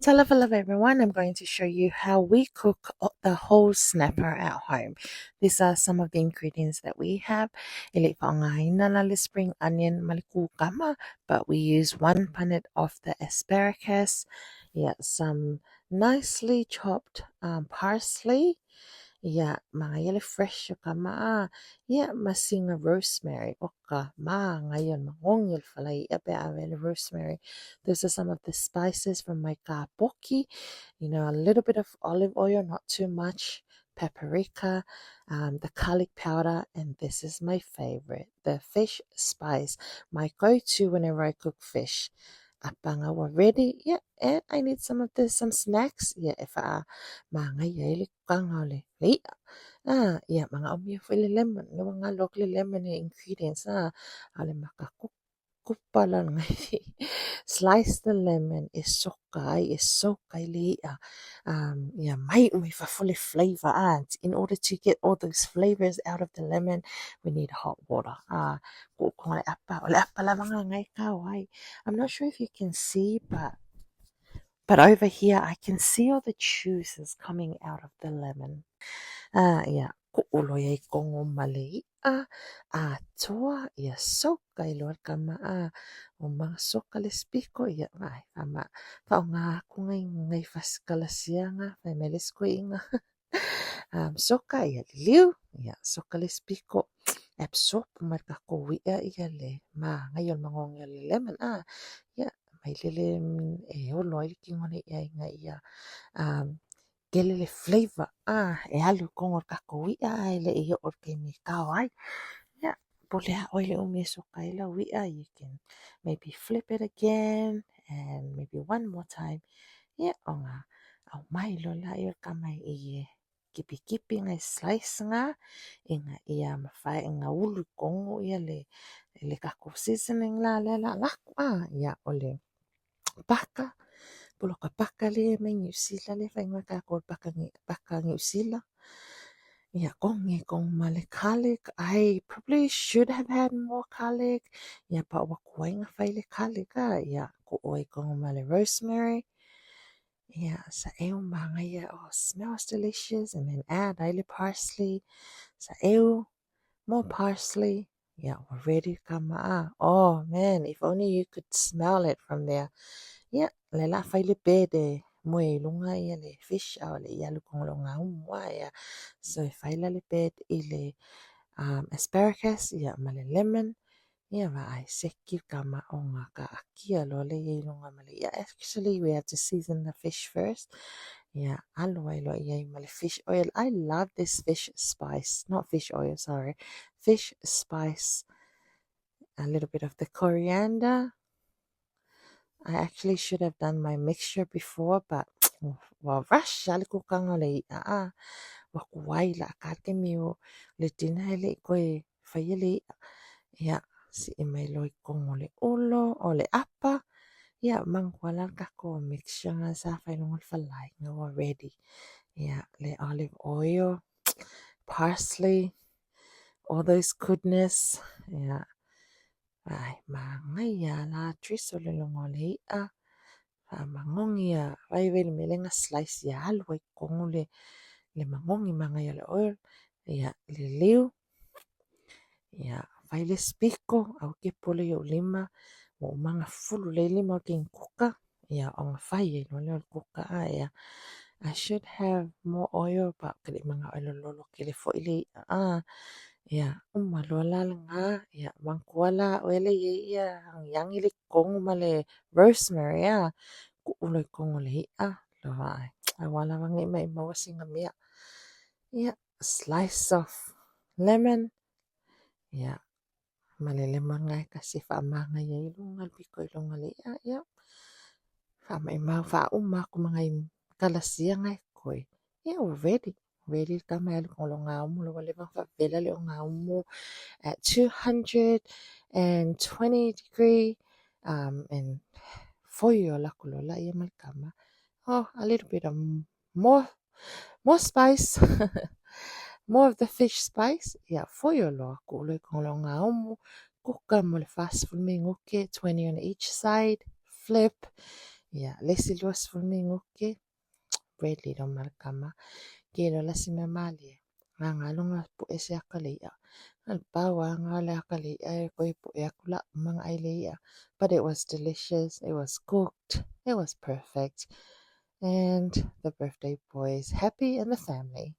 Talofa lava everyone, I'm going to show you how we cook the whole snapper at home. These are some of the ingredients that we have. E le i faaaogaina la le spring onion ma le kukama, but we use one punnet of the asparagus, yeah, some nicely chopped um, parsley, Ia, magaia le fresh o ka maa, ia, ma sina rosemary, oka, magaia o le magogi o le falai i'a pe a ave le rosemary. Those are some of the spices from my kapoki, you know, a little bit of olive oil, not too much, paprika, um, the garlic powder, and this is my favorite, the fish spice, my go-to whenever I cook fish. Apanga ua ready, yeah, and I need some of this, some snacks, yeah, e wha māngai ai le kukanga o le i'a. Ah, ia, manaomia foi le lemon, le ua galo atu le lemon i ingredients, ah, a o le makakupa la lenei. Slice the lemon e soka ai, e soak ai le i'a. Um, ia mai uma i fafo le flavor, ah, in order to get all those flavors out of the lemon, we need hot water. Ah, ku'uku'u le apa, o le apa lava nga e kao ai. I'm not sure if you can see, but But over here I can see all the juices coming out of the lemon. Ah, ia, ku'u loa ia i kogo ma le i'a, atoa, ia soak ai loa le kama, ah, o ma soka le sipiko, ia, ai, whama, whaonga aku ngai, ngai fasikalasia nga, whai mai le isi koeina. Um, soka, ia, liliu, ia, soka le sipiko, absorb mai le kakou i'a ia le māngai o le magogi o le lemon, ah, ia, mai lele e olo ai le kino o le i'a ina ia um, kele le flavor, ah, e alu i kogo o le kakou i'a ae le i oo i le taimi e kao ai. Ia, pule lava ʻoe i le ʻumi e soka ai lau i'a, you can maybe flip it again and maybe one more time. Ia, ona aumai loa lea o le kama i e kipikipi ngai slice nga ina ia mafai ona ulu i kogo ia le le kakou seasoning la lea o le a alu aku a. Ia, o le paka, poloka paka lea mai Niu Sila lea e faaigoa e kakou o le paka paka Niu Sila. Ia, kogi kogi ma le garlic. I probably should have had more garlic. Ia, but ua tuai ona fai le garlic a. Ia, kuʻu ai kogi ma le rosemary. Ia, saʻeu magaia, oh, smells delicious. And then add ai le parsley. Saʻeu, more parsley. Ia, ua ready ka kama. Oh, man, if only you could smell it from there. Ia, le la fai le bed e moe i luga ia le fish a o le i alu kogo le ogaumu a ia. So e fai la le bed i le um, asparagus ia ma le lemon. Ia vaai seki le kama ona kaatia loa lea i ai i luga ma le i'a. Actually, we have to season the fish first. Ia, alu ai loa i ai ma le fish oil. I love this fish spice, not fish oil, sorry. Fish spice. A little bit of the coriander. I actually should have done my mixture before, but ua rush lava le kukaga o le i'a a. Ua tuai la akā le taimi o le dinner e le i toe faia le i'a. Ia, sii mai loa i totonu o le olo, o le apa, ia manatua la le tatou mixture na sa fai i luga o le falai ina ua ready. Ia, le olive oil, parsley, all those goodness, ia. Ai, manaia la drizzle i luga o le i'a, faamagogi ia, vaivai le mea lea na slice ia alu ai i totonu le, le magogi manaia o le oil, ia liliu, ia fai le isi piko, aua e te pole i ou lima, ua uma ona fulu lelei lima o le kini kuka, ia ona fai ai loa lea o le kuka a ia. I should have more oil but ou te le i manao e lololo tele foi le i'a a. Ia, uma loa la lena, ia manatua la oe lea e i ai ia agiagi lea i totonu ma le rosemary a, tuu loa i totonu o le i'a, loa aua lava ne i maumaua sina mea. Ia, slice of lemon, ia, ma le lemon lena e tasi e faamanaia ai luga le pito i luga o le i'a, ia, faamaumau faauma atu ma nai kalasia na e totoe, ia ua ready. Ready le tama e alu i luga o le ogaumu, la ua leva ona faavela le ogaumu at 220 degree um, and foio alu atu loa laia ma le tama. Oh, a little bit of more, more spice, more of the fish spice. Ia, foio loa, kuu loa i koga o le ogaumu, kuka mo le 40 minute, 20 on each side, flip. Ia, le isi 20 minute, ready loa ma le kama. Kē loa la si mea malie, gagalo pu'e se aka le i'a. Na le pau lava lena o le aka le i'a e toe pu'e atu la'u ma na 'ai le i'a. But it was delicious, it was cooked, it was perfect. And the birthday boy is happy and the family.